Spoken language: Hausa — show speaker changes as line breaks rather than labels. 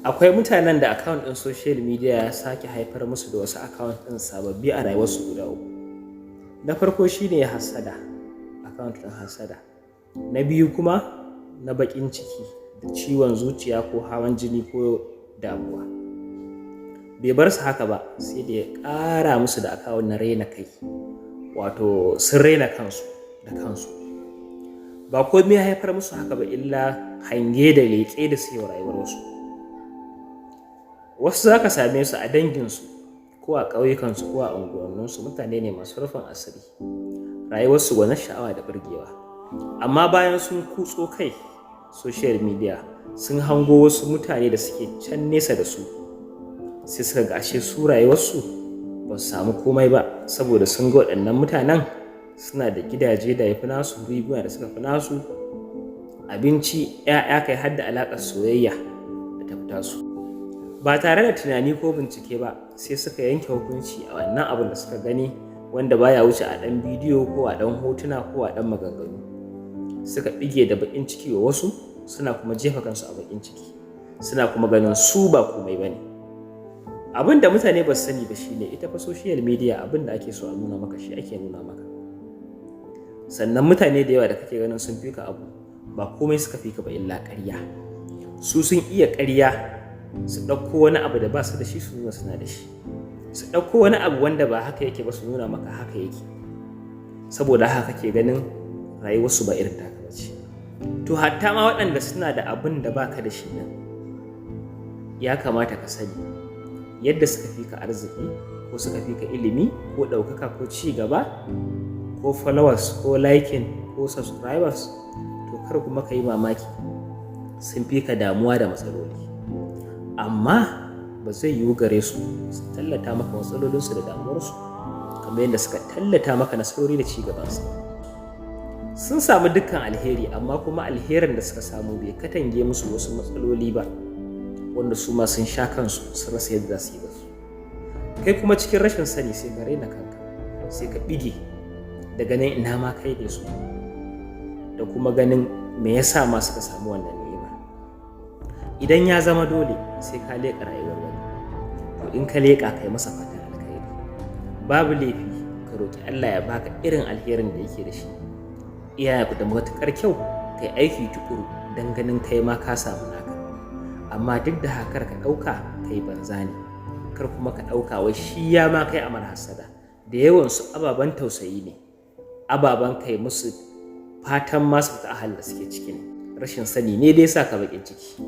Akwai mutanen da account ɗin social media ya sake haifar musu da wasu account ɗin sababbi a rayuwarsu guda uku. Na farko shine hassada, account ɗin hassada. Na biyu kuma na baƙin ciki da ciwon zuciya ko hawan jini ko damuwa. Bai bar su haka ba, sai da ya ƙara musu da account na raina kai, wato sun raina kansu da kansu. Ba komai ya haifar musu haka ba illa hange da leƙe da suke wa rayuwar wasu. Wasu za ka same su a danginsu ko a ƙauyukansu ko a unguwanninsu, mutane ne masu rufin asiri. Rayuwarsu gwanin sha'awa da burgewa. Amma bayan sun kutso kai social media, sun hango wasu mutane da suke can nesa da su, sai suka ga ashe su rayuwarsu ba su samu komai ba, saboda sun ga waɗannan mutanen suna da gidaje da ya fi nasu, riguna da suka fi nasu, abinci, 'ya'ya, kai har da alaƙar soyayya da ta fi tasu. Ba tare da tunani ko bincike ba, sai suka yanke hukunci a wannan abin da suka gani, wanda baya wuce a ɗan bidiyo ko a ɗan hotuna ko a ɗan maganganu. Suka ɗige da baƙin ciki wa wasu, suna kuma jefa kansu a baƙin ciki, suna kuma ganin su ba komai ba ne. Abin da mutane ba su sani ba shine, ita fa social media, abin da ake so a nuna maka shi ake nuna maka. Sannan mutane da yawa da kake ganin sun fi ka abu, ba komai suka fi ka ba illa ƙarya. Su sun iya ƙarya, su ɗauko wani abu da ba su da shi su nuna suna da shi. Su ɗauko wani abu wanda ba haka yake ba su nuna maka haka yake. Saboda haka kake ganin rayuwarsu ba irin taka ba ce. To, hatta ma waɗanda suna da abin da baka da shi ɗin, ya kamata ka sani, yadda suka fi ka arziki ko suka fi ka ilimi ko ɗaukaka ko ci gaba ko followers ko liking ko subscribers, to kar kuma ka yi mamaki sun fi ka damuwa da matsaloli. Amma ba zai yiwu gare su su tallata maka matsalolinsu da damuwarsu kamar yadda suka tallata maka nasarori da ci gabansu. Sun samu dukkan alheri, amma kuma alherin da suka samu bai katange musu wasu matsaloli ba, wanda su ma sun sha kansu, sun rasa yadda za su yi da su. Kai kuma cikin rashin sani sai ka raina kanka, sai ka bige da ganin ina ma kai ne su, da kuma ganin me yasa ma suka samu wannan ni'ima. Idan ya zama dole sai ka leƙa rayuwar wani, to in ka leƙa, kai masa fatan alkhairi. Babu laifi ka roƙi Allah ya baka irin alherin da yake da shi. Iya da matuƙar kyau kai aiki tukuru don ganin kai ma ka samu naka. Amma duk da haka, ka ɗauka kai banza ne, kar kuma ka ɗauka wai shi ya ma kai amar hasada. Da yawansu ababen tausayi ne, ababen kai musu fatan masu fita a halin da suke ciki ne. Rashin sani ne dai sa ka baƙin ciki.